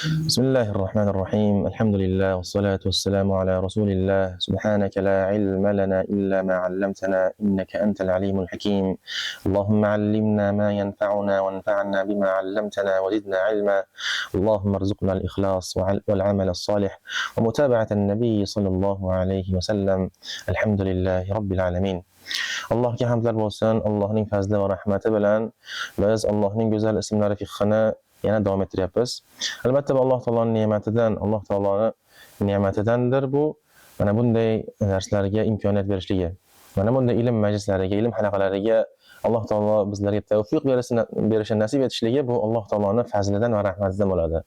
بسم الله الرحمن الرحيم. الحمد لله والصلاة والسلام على رسول الله. سبحانك لا علم لنا إلا ما علمتنا إنك أنت العليم الحكيم. اللهم علمنا ما ينفعنا وانفعنا بما علمتنا وزدنا علما. اللهم ارزقنا الإخلاص والعمل الصالح ومتابعة النبي صلى الله عليه وسلم. الحمد لله رب العالمين. Allohga hamdlar bo'lsin. Allohning fazli va rahmati bilan biz Allohning go'zal ismlari fiqhini yana davom ettiryapmiz. Albatta, bu Alloh taoloning ne'matidan, Alloh taoloni ne'matidandir bu mana bunday darslarga imkoniyat berishligi. Mana bunday ilm majlislariga, ilm halaqalariga Alloh taolo bizlarga tavfiq berishini nasib etishligi bu Alloh taoloning fazlidan va rahmatidan bo'ladi.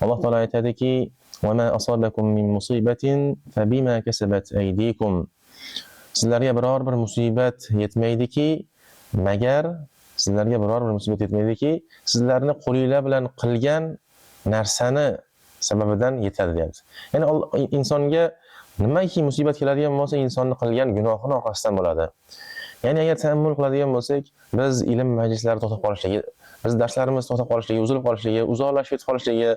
Alloh taolo aytadiki: "Va ma asobakum min musibatin fabima kasabat aydikum." Sizlarga biror bir musibat yetmaydiki, magar sizlarga biror bir musibat yetmaydiki, sizlarni qo'linglar bilan qilgan narsani sababidan yetadi, deyapti. Ya'ni insonga nimaki musibat keladigan bo'lsa, insonni qilgan gunohini orqasidan bo'ladi. Ya'ni agar ta'ammul qiladigan bo'lsak, biz ilm majlislari to'xtab qolishligi, biz darslarimiz to'xtab qolishligi, uzilib qolishligi, uzoqlashib ketib qolishligi,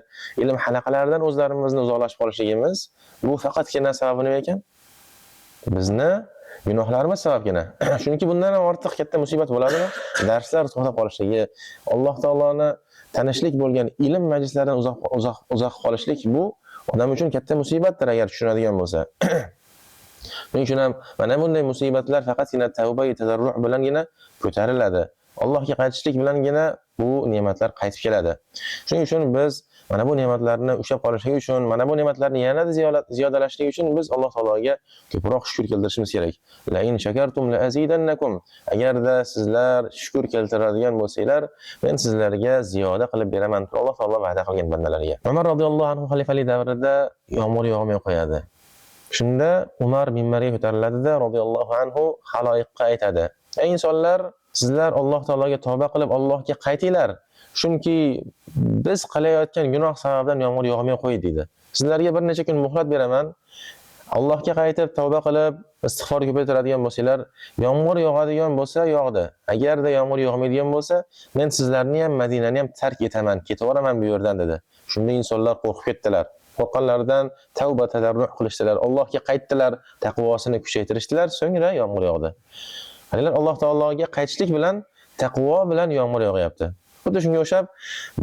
ilm halaqalaridan o'zlarimizni uzoqlashib qolishligimiz bu faqatgina sababi nima ekan? Bizni gunohlarimiz sababgina. Chunki bundan ham ortiq katta musibat bo'ladimi? Darslar to'xtab qolishligi, Alloh taoloni tanishlik bo'lgan ilm majlislaridan uzoq uzoq uzoq qolishlik bu odam uchun katta musibatdir agar tushunadigan bo'lsa. Shuning uchun ham mana bunday musibatlar faqatgina tavba va tazarru' bilangina ko'tariladi. Allohga qaytishlik bilangina bu ne'matlar qaytib keladi. Shuning uchun biz mana bu ne'matlarni ushlab qolishlik uchun, mana bu ne'matlarni yanada ziyodalashlik uchun biz Alloh taologa ko'proq shukr keltirishimiz kerak. La in shakartum la azidannakum. Agarda sizlar shukr keltiradigan bo'lsanglar, men sizlarga ziyoda qilib beraman deb Alloh taolo va'da qilgan bandalariga. Umar radhiyallohu anhu xalifalik davrida yomg'ir yog'may qo'yadi. Shunda Umar minbarga ko'tariladida, radhiyallohu anhu, xaloyiqqa aytadi: "Ey insonlar, sizlar Alloh taologa tavba qilib, Allohga qaytinglar. Chunki biz qilayotgan gunoh sababidan yomg'ir yog'may qo'ydi", deydi. "Sizlarga bir necha kun muhlat beraman. Allohga qaytib tavba qilib, istig'for ko'paytiradigan bo'lsanglar, yomg'ir yog'adigan bo'lsa yog'di. Agarda yomg'ir yog'maydigan bo'lsa, men sizlarni ham, Madinani ham tark etaman, ketaveraman bu yerdan", dedi. Shunda insonlar qo'rqib ketdilar. Qo'rqqanlaridan tavba tadarruh qilishdilar, Allohga qaytdilar, taqvosini kuchaytirishdilar, so'ngra yomg'ir yog'di. Qaranglar, Alloh taologa qaytishlik bilan, taqvo bilan yomg'ir yog'yapti. Xuddi shunga o'xshab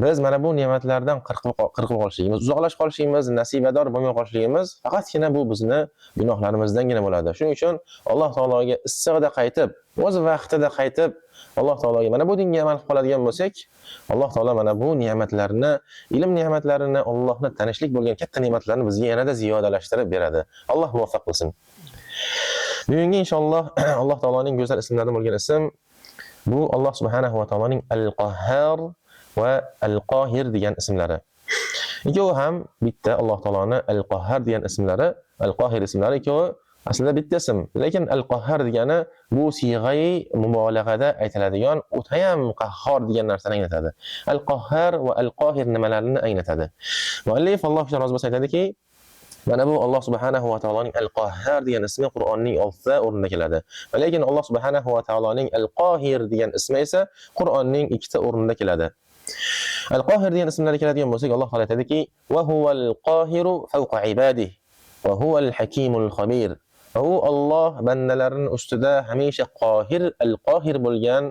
biz mana bu ne'matlardan qirqib qolishligimiz, uzoqlashib qolishligimiz, nasibador bo'lmay qolishligimiz faqatgina bu bizni gunohlarimizdangina bo'ladi. Shuning uchun Alloh taologa issig'ida qaytib, o'z vaqtida qaytib, Alloh taologa mana bu dinga amal qilib qoladigan bo'lsak, Alloh taolo mana bu ne'matlarni, ilm ne'matlarini, Allohni tanishlik bo'lgan katta ne'matlarni bizga yanada ziyodalashtirib beradi. Alloh muvaffaq qilsin. Bugungi inshaalloh Alloh taoloning go'zal ismlaridan bo'lgan ism bu Alloh subhanahu va taoloning Al-Qahhar va Al-Qohir degan ismlari. Ikkovi ham bitta. Alloh taoloni Al-Qahhar degan ismlari, Al-Qohir ismlari ikkovi aslida bitta ism, lekin Al-Qahhar degani bu siyg'ai mubolag'ada aytiladigan o'tayam qahhor degan narsani anglatadi. Al-Qahhar va Al-Qohir nimalarni anglatadi? Muallif, Alloh rozi bo'lsin, aytadiki, mana bu Alloh subhanahu va taoloning Al-Qahhar degan ismi Qur'onning 6 ta o'rnida keladi. Lekin Alloh subhanahu va taoloning Al-Qohir degan ismi esa Qur'onning 2 ta o'rnida keladi. Al-Qohir degan ismlarga keladigan bo'lsak, Alloh taolo aytadiki: "Va huval qohiru fawqa ibadihi va huval hakimul xabir." U Alloh bandalarining ustida hamisha qohir, al-qohir bo'lgan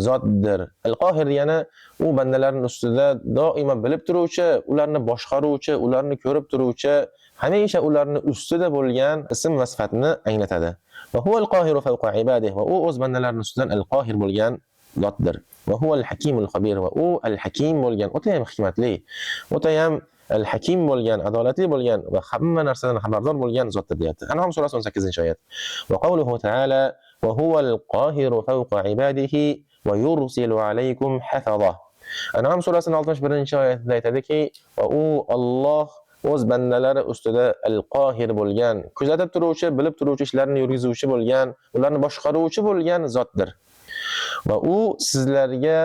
zotdir. Al-qohir degani u bandalarning ustida doimo bilib turuvchi, ularni boshqaruvchi, ularni ko'rib turuvchi, hamisha ularni ustida bo'lgan ism va sifatni anglatadi. Va huval qohiru fawqa ibadihi, va u o'z bandalarining ustidan al-qohir bo'lgan zotdir. Va huval hakimul xabir, va u al-hakim bo'lgan, o'tayam hikmatli, o'tayam al-hakim bo'lgan, adolatli bo'lgan va hamma narsadan xabardor bo'lgan zotdir, deyapti. An'am surasi 18-oyat. Va qawluhu ta'ala: "Va huval qohiru fawqa ibadihi va yursilu alaykum hafaza." An'am surasining 61-oyatida aytadiki, va u Alloh o'z bandalari ustida al-qohir bo'lgan, kuzatib turuvchi, bilib turuvchi, ishlarni yurgizuvchi bo'lgan, ularni boshqaruvchi bo'lgan zotdir. Va u sizlarga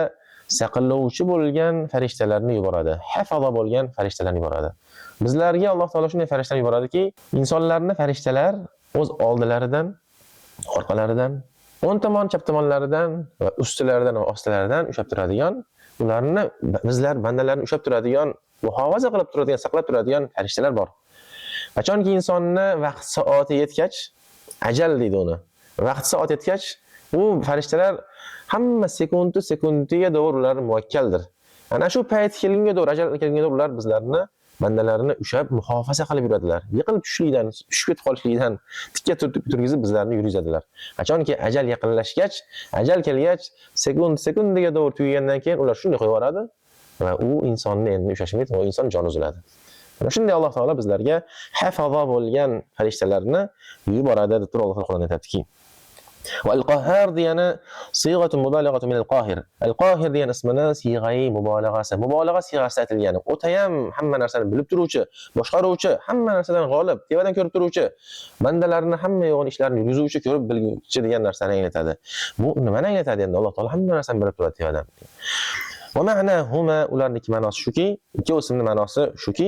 saqlovchi bo'lgan farishtalarni yuboradi. Hafaza bo'lgan farishtalarni yuboradi. Bizlarga Alloh taolo shunday farishtalar yuboradiki, insonlarni farishtalar o'z oldilaridan, orqalaridan, o'ng tomon, chap tomonlaridan va ustilaridan va ostilaridan ushlab turadigan, ularni bizlar bandalarni ushlab turadigan muhofaza qilib turadigan, saqlab turadigan farishtalar bor. Qachonki insonni vaqt soati yetgach, ajal deydi uni. Vaqt soat yetgach, u farishtalar hamma sekundi sekundiga to'g'ri ular muvakkaldir. Ana shu payt kelgunga to'g'ri, ajal kelgunga to'g'ri ular bizlarni bandalarini ushlab muhofaza qilib yuradilar. Yiqilib tushishlikdan, tushib ketib qolishlikdan tikka turgizib bizlarni yurgizadilar. Qachonki ajal yaqinlashgach, ajal kelgach, sekund sekundiga to'g'ri tugagandan keyin ular shunday qo'yib yuboradi va u insonni endi ushlashmaydi va inson joni uziladi. Mana shunday Alloh taolo bizlarga hafaza bo'lgan farishtalarni yuboradi deb turib Alloh Qur'onda aytadiki. Va al-Qahhar degani siyg'atu mubalag'atu min al-Qahir. Al-Qahir degan ismini siyg'ai mubolag'asi, mubolag'a siyg'asida aytilgani. O'tayam hamma narsani bilib turuvchi, boshqaruvchi, hamma narsadan g'olib, tevadan ko'rib turuvchi, bandalarni hamma yo'g'on ishlarini yurgizuvchi, ko'rib bilguvchi degan narsani anglatadi. Bu nimani anglatadi endi? Alloh taolo hamma narsani bilib turadi tevadan. Va ma'nahuma, ularniki ma'nosi shuki, ikki ismning ma'nosi shuki,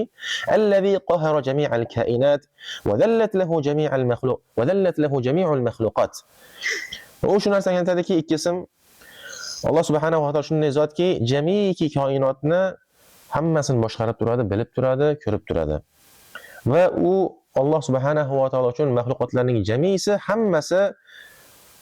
allazi qahara jami'al kainat va dallat lahu jami'al makhluq va dallat lahu jami'ul makhluqat. U shu narsani aytadiki, ikki ism Alloh subhanahu va taolo shunday zotki, jamiki koinotni hammasini boshqarib turadi, bilib turadi, ko'rib turadi. Va u Alloh subhanahu va taolo uchun maxluqotlarning jamisi hammasi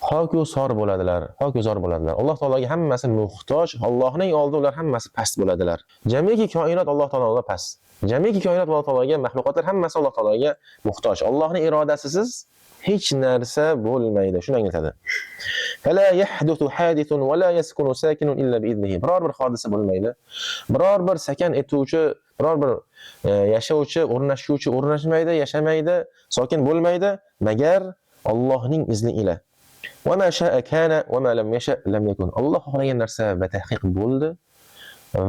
hoku sor bo'ladilar, hoku zor bo'ladilar. Alloh taologa hammasi muhtoj, Allohning oldida ular hammasi past bo'ladilar. Jamiki koinot Alloh taolo oldida past. Jamiki koinot Alloh taologa, maxluqotlar hammasi Alloh taologa muhtoj. Allohning irodasisiz hech narsa bo'lmaydi. Shuni anglatadi. Fala yahduthu hadithun va la yaskunu sakinun illa bi idnihi. Biror bir hodisa bo'lmaydi. Biror bir sakan etuvchi, biror bir yashovchi, o'rnashuvchi o'rnashmaydi, yashamaydi, sokin bo'lmaydi, magar Allohning izni ila. Va ma sha'a kana va ma lam yasha lam yakun. Alloh xohlagan narsa batahqiq bo'ldi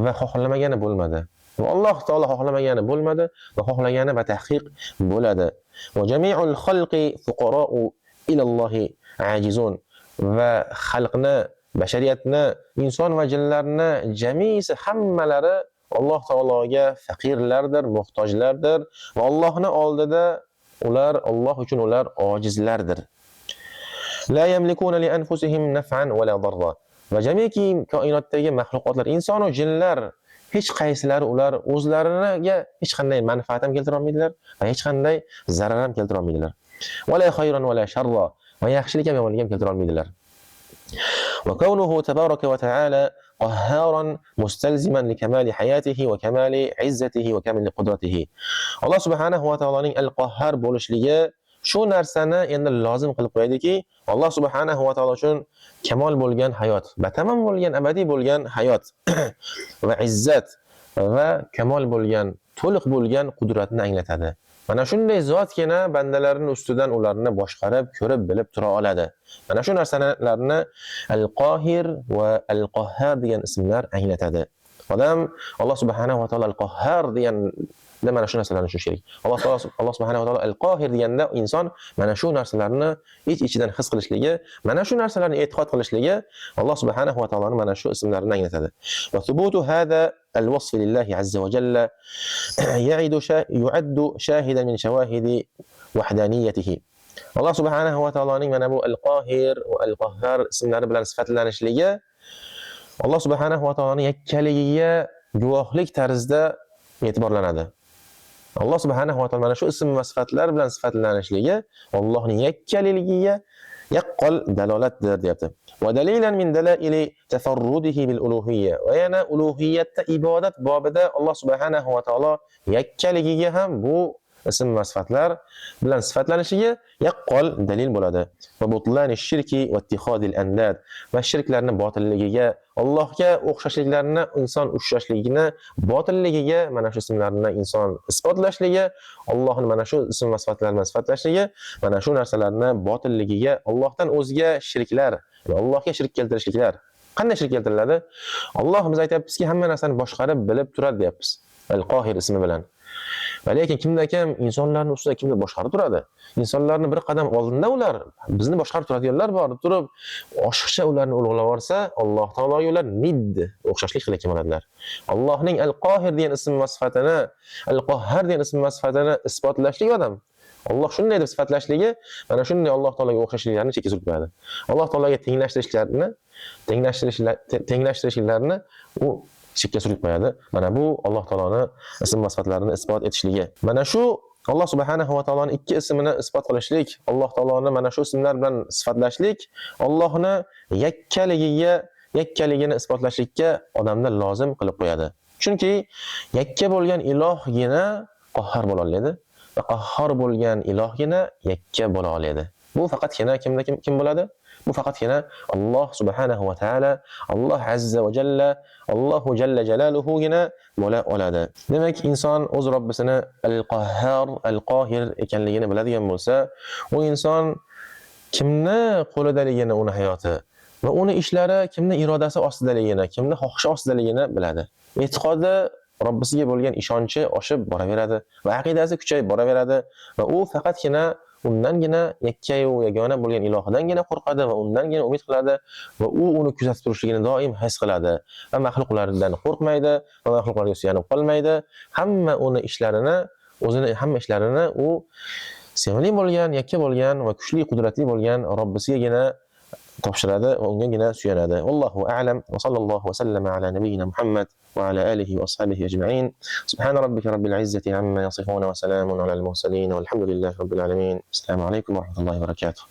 va xohlamagani bo'lmadi. Va Alloh taolo xohlamagani bo'lmadi va xohlagani batahqiq bo'ladi. Va jami'ul xalqi fuqara'u ila Allohi ajizun. Va xalqni, bashariyatni, inson va jinlarni jamisi hammalari Alloh taologa faqirlardir, muhtojlardir va Allohning oldida ular, Alloh uchun ular ojizlardir. La yamlikuna li anfusihim naf'an va la darra. Va jamiki koinotdagi maxluqotlar, inson va jinlar hech qaysilari ular o'zlariga hech qanday manfaat ham keltira olmaydilar va hech qanday zarar ham keltira olmaydilar. Va la khayran va la sharra. Va yaxshilik ham yomonlik ham keltira olmaydilar. Va kawnuhu tabaraka va ta'ala qahharan mustalziman li kamali hayatihi va kamali izzatihi va kamali qudratihi. Alloh subhanahu va taoloning al-Qahhar bo'lishligi shu narsani endi lozim qilib qo'yadiki, Alloh subhanahu va taolo uchun kamol bo'lgan hayot, batamom bo'lgan, abadiy bo'lgan hayot va izzat va kamol bo'lgan, to'liq bo'lgan qudratni anglatadi. Mana shunday zotgina bandalarning ustidan ularni boshqarib, ko'rib, bilib tura oladi. Mana shu narsalarni Al-Qohir va Al-Qahhar degan ismlar anglatadi. Odam Alloh subhanahu va taolo Al-Qahhar degan mana shu narsalarni tushunish kerak. Alloh taolo, Alloh subhanahu va taolo Al-Qohir deganda inson mana shu narsalarni ich-ichidan his qilishligi, mana shu narsalarni e'tiqod qilishligi Alloh subhanahu va taoloning mana shu ismlarini anglatadi. Va thubutu hada al-wasf lillahi azza va jalla yu'addu shahidan min shawahidi wahdaniyatihi. Alloh subhanahu va taoloning mana bu Al-Qohir va Al-Qahhar ismlari bilan sifatlanishligi Alloh subhanahu va taoloning yakkaligiga guvohlik tarzida e'tiborlanadi. Alloh subhanahu va taolo mana shu ism va sifatlar bilan sifatlanishligi Allohning yakkaligiga yaqqol dalolatdir deyapti. Va dalilan min dalaili tafarrudihi bil uluhiyya. Va yana uluhiyatda ibodat bobida Alloh subhanahu va taolo yakkaligiga ham bu ism va sifatlar bilan sifatlanishiga yaqqol dalil bo'ladi. Va butlani shirki va ittihadil andad, va shirklarning botilligiga, Allohga o'xshashliklarni inson ushlashligini botilligiga mana shu ismlarni inson isbotlashligi, Allohning mana shu ism va sifatlar bilan sifatlashligi, mana shu narsalarni botilligiga, Allohdan o'zga shirklar, ya'ni Allohga shirk keltirishliklar. Qanday shirk keltiriladi? Alloh, biz aytyapmizki, hamma narsani boshqarib, bilib turadi deyapmiz. Al-Qohir ismi bilan. Va lekin kimda kim insonlarning ustida kimdir boshqarib turadi? Insonlarni bir qadam oldinda ular bizni boshqarib turadiganlar bor turib, oshiqcha ularni ulug'lab yuborsa, Alloh taologa ular nidd, o'xshashlik qilayotgan bo'ladilar. Allohning Al-Qohir degan ism va sifatini, Al-Qahhar degan ism va sifatini isbotlashlik odam Alloh shunday deb sifatlashligi mana shunday Alloh taologa o'xshashliklarni chekka surib qo'yadi. Alloh taologa tenglashtirishlarni u Chekka surib qo'yadi. Mana bu Alloh taoloni ism va sifatlarini isbot etishligi. Mana shu Alloh subhanahu va taoloning ikki ismini isbot qilishlik, Alloh taoloni mana shu ismlar bilan sifatlashlik Allohni yakkaligiga, yakkaligini isbotlashlikka odamda lozim qilib qo'yadi. Chunki yakka bo'lgan ilohgina qahhar bo'la oladi va qahhor bo'lgan ilohgina yakka bo'la oladi. Bu faqatgina kimda kim bo'ladi? Bu faqatgina Alloh subhanahu va taolo, Alloh azza va jalla, Allohu jalla jalaluhugina bo'la oladi. Demak, inson o'z Robbisini al-Qahhar, al-Qohir ekanligini biladigan bo'lsa, u inson kimni qo'lidaligini, uni hayoti va uni ishlari kimni irodasi ostidaligini, kimni xohishi ostidaligini biladi. E'tiqodi, Robbisiga bo'lgan ishonchi oshib boraveradi va aqidasi kuchayib boraveradi va u faqatgina undangina, yakkayu yagona bo'lgan ilohidangina qo'rqadi va undangina umid qiladi va u uni kuzatib turishligini doim his qiladi va maxluqlardan qo'rqmaydi va maxluqlarga suyanib qolmaydi. Hamma uni ishlarini, o'zini hamma ishlarini u sevimli bo'lgan, yakka bo'lgan va kuchli, qudratli bo'lgan Robbisigagina topshiradi va ungagina suyanadi. Allohu a'lam va sallallohu va sallama ala nabiyyina Muhammad va ala alihi va ashabihi ajma'in. Subhana robbika robbil izzati amma yasifun va salamun alal mursalin walhamdulillahi robbil alamin. Assalomu alaykum va rahmatullohi va barakatuh.